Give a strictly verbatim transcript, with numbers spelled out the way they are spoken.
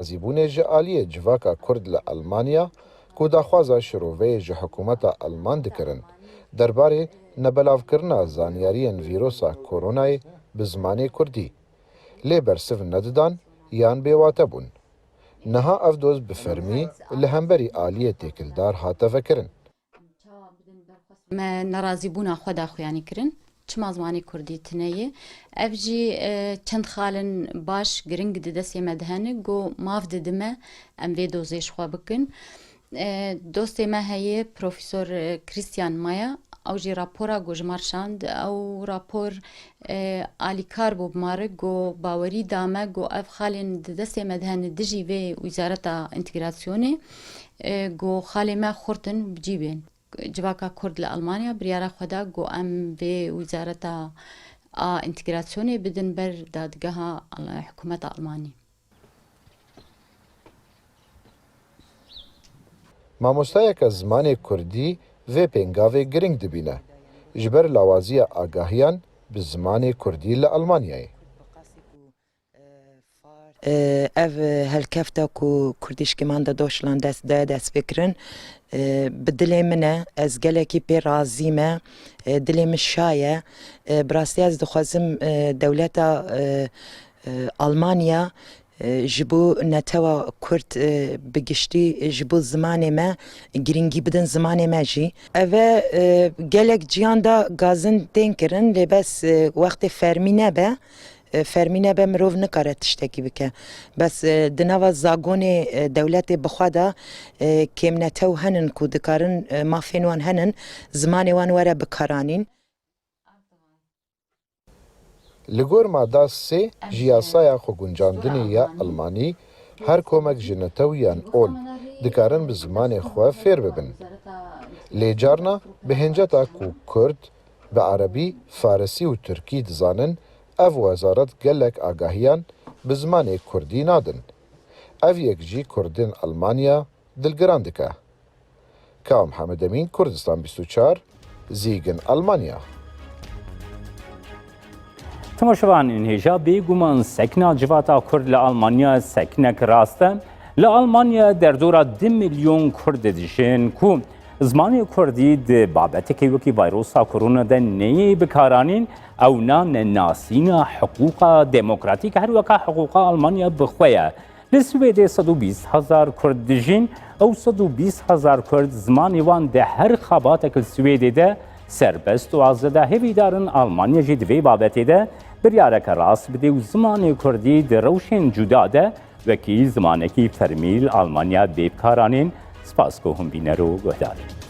Razîbûnê ji aliyê civaka Kurd li Elmanya ku daxwaza şiroveyê ji hikûmeta Elman dikirin derbarê nebelavkirina zanyariyên vîrosa koronayê bi zimanê Kurdî lê bersiv nedidan yan bêwate bûn. Niha ev doz bi fermî li hemberî aliyê têkildar hate vekirin. Me nerazîbûna xwe daxuyanî kirin. Çima zimanê kurdî tune ye? Ev jî e, çend xalên baş, giring di destê me de hene, ku maf didime em vê dozê ji xwe bikin. E, dostê me heye, Profesor e, Christian Maya, ew jî rapora ku ji me re şand, ew rapor e, alîkar bû bi me re, ku bawerî da me, ku ev xalên di destê me de hene dijî vê Wizareta Întegrasyonê, e, ku xalê me xurt in, bi cî bên. Civaka Kurd li Almanya biryara xwe da ku em vê Wizareta a Întegrasyonê bidin ber dadgeha Al-, hikûmeta Almanî. Mamostayeke zimanê Kurdî vê pêngavê giring dibîne, ji ber lawaziya agahiyan bi zimanê Kurdî li Almanyayê. Ev helkefta ku Kurdîşkî Manda Doşlan dest daye destpêkirin, bi dilê min e. Ez gelekî pê razî me. Dilê min şa ye. Bi rastî ez dixwazim dewleta Almanya ji bo netewa Kurd bi giştî ji bo zimanê me girîngî bidin, zimanê me jî. Ev e gelek ciyan da gazin tên kirin, lê bes wextê fermî nebe. Fermî nebe mirov nikare tiştekî bike. Bes di nava zagonê dewletê bi xwe de kêmnetew henin ku dikarin mafên wan henin, zimanê wan were bikaranîn. Li gor mada sê ji yasaya xweguncandinê ya Elmanî, her komek ji netew yan ol dikarin bi zimanê xwe fêr bibin. Lê carna bi hênceta ku Kurd bi erebî, farisî û tirkî dizanin, ev wezaret gelek agahiyan bi zimanê kurdî nadin. Ev yek jî kurdên Elmanya dilgiran dike. Ka Mihemed Emîn, Kurdistan bîst û çar, Zîgin, Elmanya. Temaşevanên hêja, bêguman sekna civata Kurd li Almanya seknek rast e. Li Almanya derdora du milyon Kurd dijîn ku zimanê Kurdî di babetekê wekî vayrosa korona de neyê bikaranîn, ewna nenasîna hiqûqa demokratîk her weka hiqûqa Almanya bi xwe ye. Li Swêdê sed û bîst hezar Kurd dijîn, ew sed û bîst hezar Kurd zimanê wan di her xebatek li Swêdê de serbest û azad e. Hêvîdar in Almanya jî di vê babetê de biryareke rast bide û zimanê Kurdî di rewşên cuda de wekî zimanekî fermî li Almanya bê bikaranîn. Spas ku hûn bîner û guhdar in.